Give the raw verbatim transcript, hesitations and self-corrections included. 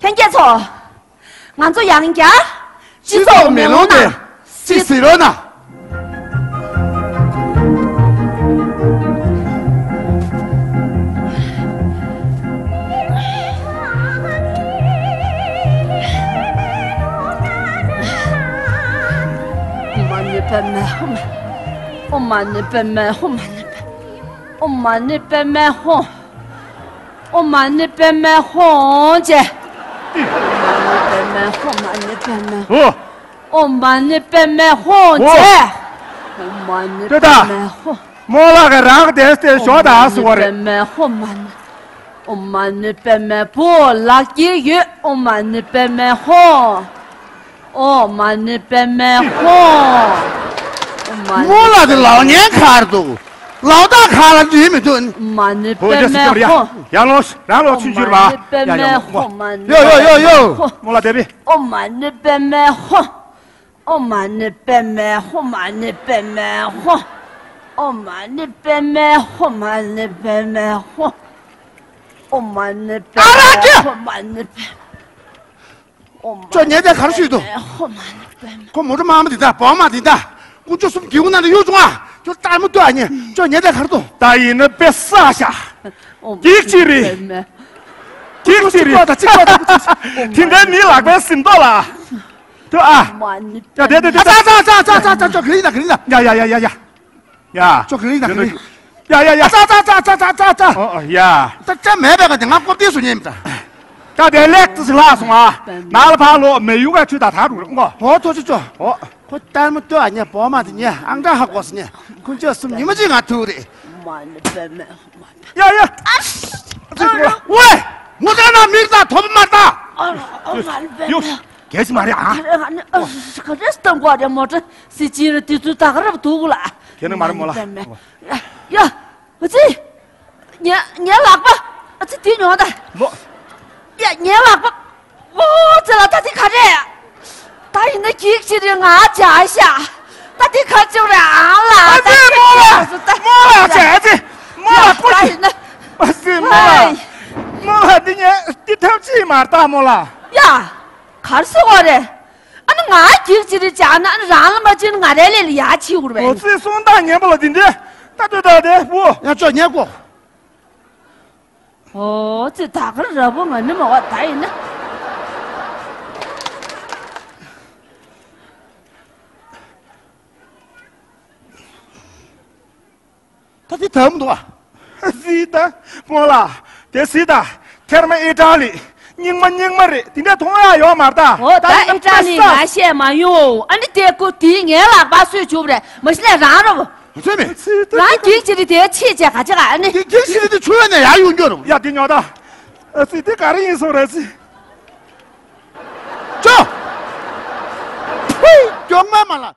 ལྷན་རྒྱས་ཚོ། ང་ཚོ་ཡང་བསྐྱར་སྤྱི་ཚོགས་མེ་ལོང་ནང་ཅི་ཟེར་རོ་ན། ཨོཾ་མ་ཎི་པདྨེ་ཧཱུྃ། ཨོཾ་མ་ཎི་པདྨེ་ཧཱུྃ། ཨོཾ་མ་ཎི་པདྨེ་ཧཱུྃ། ཨོཾ་མ་ཎི་པདྨེ་ཧཱུྃ་ཅེས། ཨོཾ་མ་ཎི་པདྨེ་ཧཱུྃ། ཨོཾ་མ་ཎི་པདྨེ་ཧཱུྃ་ཅེས། ཨོཾ་མ་ཎི་པདྨེ་ཧཱུྃ། རྨོ་ལགས་ཀྱིས་རང་དེ་དེ་ཞོག་དང་ཟེར་བ་རེད། ཨོཾ་མ་ཎི་པདྨེ་ཧཱུྃ། ཨོཾ་མ་ཎི་པདྨེ། བུ་ལགས་ཀྱི་ཡོད། ཨོཾ་མ་ཎི་པདྨེ་ཧཱུྃ། ཨོཾ་མ་ཎི་པདྨེ་ཧཱུྃ། ཨོཾ་མ་ཎི། རྨོ་ལགས་དེ་ལག་ཉན་ཁར་འདུག་ལག་རྟགས་ཁ་ལ་འདྲིས་མི་འདུག་ཨོཾ་མ་ཎི་པདྨེ་ཧཱུྃ། ཡར་ལོངས། རང་ལོག་ཆུ་བཞུར་བ། ཡ་ཡ་ལོངས། ཡོ་ཡོ་ཡོ་ཡོ། རྨོ་ལགས་དེ་བི། ཨོཾ་མ་ཎི་པདྨེ་ཧཱུྃ། ཨོཾ་མ་ཎི་པདྨེ་ཧཱུྃ། ཨོཾ་མ་ཎི་པདྨེ་ཧཱུྃ། ཨོཾ་མ་ཎི་པདྨེ་ཧཱུྃ། ཨོཾ་མ་ཎི་པདྨེ་ཧཱུྃ། ཨོཾ་མ་ཎི་པདྨེ་ཨ་ར་ཀྱ། ཧཱུྃ། ཨོཾ་མ་ཎི་པདྨེ། ཨོཾ་མ་ཁྱོད་ཉལ་དེ་ག་རེ་བྱེད་འདུག་ཧཱུྃ། ཨོཾ་མ་ཎི་པདྨེ། ཁོ་མོ་ཊ་དམར་མོ་འདི་དང་སྦོམ་མ་འདི་དང་དཀོན་མཆོག་གསུམ་གྱི་དབུ་ནང་ལ་གཡུག་བྱུང་ཨ། ཁྱོད་ལྟད་མོ་ལྟོས་ཨ་ཉེ། ཁྱོད་ཉལ་དེ་ག་རེ་འདུག་ད་ཡིན་ན་དཔེ་བསགས་ཤག་ཨོཾ་མ་ཎི་པདྨེ། གཅིག་གཅིག་རེད། གཅིག་གཅིག་རེད། གཅིག་གཅིག་རེད། དེ་འདྲའི་མི་ལག་པའི་ཟིན་ཐོ་ལ། ཐུ་ཨ། ཨོཾ་མ་ཎི། ཡ་དེ་དེ་དེ། ཨ་ཙ་ཙ་ཙ་ཙ་ཙ་ཙ། ཁྱོད་ག་རེ་ཡིན་ད། ག་རེ་ཡིན་ད། ཡ་ཡ་ཡ་ཡ་ཡ། ཡ། ཁྱོད་ག་རེ་ཡིན་ད། ག་རེ་ཡིན། ཡ་ཡ་ཡ། ཨ་ཙ་ཙ་ཙ་ཙ་ཙ། ཨོ་ཨོ་ཡ། ད་ཅག་མེད་པའི་ག་དེ་ང་ཀོབ་ཏི་སུ་ཉན་མི་ད། ད་དེ་ལེགས་ཏི་སི་ལྷག་སོང་ཨ། ནང་ལ་ཕར་ལོག་མེ་ཡུག་ག་ཆུ་ད་ཐག་རུ་རེ་ངོ་། ཨོ་ཐོ་ཆུ་ཆོ། ཨོ། ཁོ་ལྟད་མོ་ལྟོས་ཨ་ཉེ། སྦོམ་མ་དེ་ཉེ། ཨང་གྲངས་ཧ་གོ་སི་ཉེ། དཀོན་མཆོག་གསུམ་ཉི་མ་གཅིག་ང་ཐུག་རེད། ཨོཾ་མ་ཎི་པདྨེ། ཡ་ཡ། ཨ་ཤ། ཝེ། མོ་ཊ་ནང་མིག་དང་ཐོབ་མ་ད། ཨོཾ་མ་ཎི་པདྨེ། གལ་སྲིད་མ་རེད་ཨ། ཨ་རེ་ཨ་ནི་ཨ་ཤ། ག་རེ་སྟོན་གོ་རེད། མོ་ཊ་སི་ཅི་རེད། དེ་ཚོའི་ད་ག་རབ་འདུག་གོ་ལ། ཁྱེད་ནི་མ་རེད་མོ་ལ། ཡ་ཡ། ཨ་ཙི། ངའི་ངའི་ལག་པ། ཨ་ཙི་དེ་ཉོ་ད། མོ། ཡ་ངའི་ལག་པ། ཨོ་ཙི་ལ། ད་དེ་ག་རེད། ད་ཡིན་ན་གཅིག་གཅིག་རེད། ང་བྱ་ཤག་ད་དེ་ག་ཅིག་རེད་ཨ་ལ། ཨ་ཙི་མོ་ལ། མོ་ལ་བྱ། ཨ་ཙི་མོ་ལ་ཁོ་ད་ཡིན་ན། ཨ་ཙི་མོ་ལ། ཧའི། མོ་ལ་འདི་ངས་འདི་ཐབས་ཅིག་མ་རེད་ད་མོ་ལ། ཡ། ག་རེ་ཟེར་བ་རེད། ཨ་ནི་ང་གཅིག་གཅིག་རེད་བྱས་ན་ཨ་ནི་རང་ལ་མ་བྱིན་ང་རའི་ལས་ལ་ཡ་བྱེད་དགོས་རེད་པས། ཨོ་ཙི་གསུང་སྟངས་ངན་པ་ལ་འདི་འདྲས། ད་ལྟོས་ད་དེ་བུ། ཡ་ཅོ་ཉལ་གོ། ཨོ་ཙི་ད་ག་ར་བོ་ང་ནི་མ་བ་ད་ཡིན་ན། ད་དེ་དམ་འདུག་ཨ། གཟིགས་ད། སྨོན་ལགས། དེ་གཟིགས་ད། ཐེར་མ་ཨི་ཏྲ་ལི། རྙིང་མ་རྙིང་མ་རེད། དེ་འདྲ་མཐོང་ཡག་ཡོད་མ་རེད་ད། འོ་ད་ད་ཡིན་ན་ཨི་ཏྲ་ལི་དཔེ་ང་བཤད་མ་ཡོང་། ཨ་ནི་དེ་ཀོ་དེ་ངའི་ལག་པ་སུས་བྱུག་པ་རེད། མ་གཞི་ལས་རང་རོ། ཚོད་མེད། རང་གིས་ཅི་རེད་དེ་ཆེས་བྱས་ག་ཅི་ག་ཨ་ནི། དེ་གིས་ཅི་རེད་དེ་ཆུ་བས་ནས་ཡར་ཡོང་རྒྱུ་རུ། ཡ་དེ་ཉོ་ད། ཨ་ཙི་དེ་ག་རེ་ཡིན་སོང་རེད་ཙི། ཅོ། ཕུའི་མགྱོགས་མ་མ་ལ།